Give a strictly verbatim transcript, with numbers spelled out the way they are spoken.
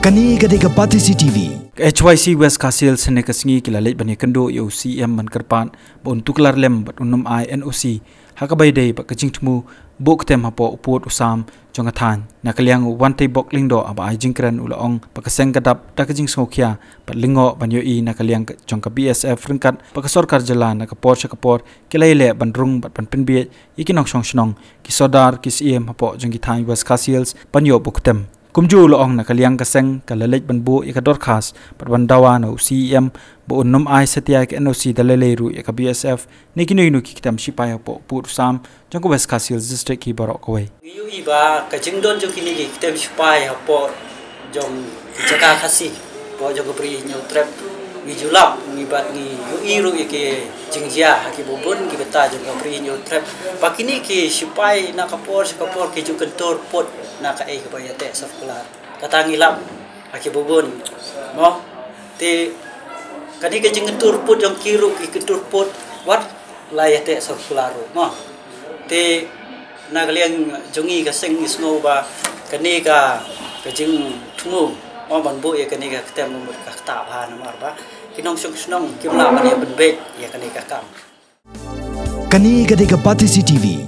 Kane ka dei ka Batesi T V. Ka H Y C West Khasi Hills hynne ka sngi ki la leit ban ïakynduh ïa u C E M ban kyrpad ba un tuklar lem bad un nym ai N O C ha kaba ïadei bad ka jingthmu buh ktem hapoh u pud u sam jong ka thaiñ. Na ka liang u Wanteibok Lyngdoh haba ai jingkren u la ong ba ka seng ka dap da ka jingsngewkhia bad lyngngoh ban ïohi na ka liang ka, jong ka B S F ryngkat ba ka sorkar jylla na ka por sha ka por ki la ïaleh ban rung bad ban pynbiej ïa ki nongshong shnong, ki sordar, ki siem hapoh jong ki thaiñ West Khasi Hills ban ïoh buh ktem. Kumjuh u la ong na ka liang ka seng ka la leit ban buh ïa ka dorkhas bad ban dawa na u C E M ba un nym ai satia ïa ka N O C da lei lei ruh ïa ka B S F ne kino kino ki ktem shipai hapoh pud u sam jong ka West Khasi Hills District hi baroh kawei. Ngi ïohi ba ka jingdon jong kine ki ktem shipai hapoh jong ki jaka Khasi, hapoh jong ka Bri Hynñiewtrep, ngi ju lap, ngi bad ngi ïohi ruh ïa ki jingjia ha ki bun bun ki bynta jong ka Bri Hynñiewtrep ba kine ki shipai na ka por sha ka por ki ju kyntur pud na kaei kaba ïateh circular. Kata ngi lap ha ki bun bun, mo. Te kane ka jingkyntur pud jong ki ruh ki kyntur pud wat la ïateh circular ruh, mo. Te na ka liang jong ngi ka seng ngi sngew ba kane ka, ka jingthmu, mo, ban buh ïa kane ka ktem mut ka ktah bha namar ba ki nongshong shnong kim lah ban ïa pynbeit ïa kane ka kam. Kane ka dei ka Batesi T V.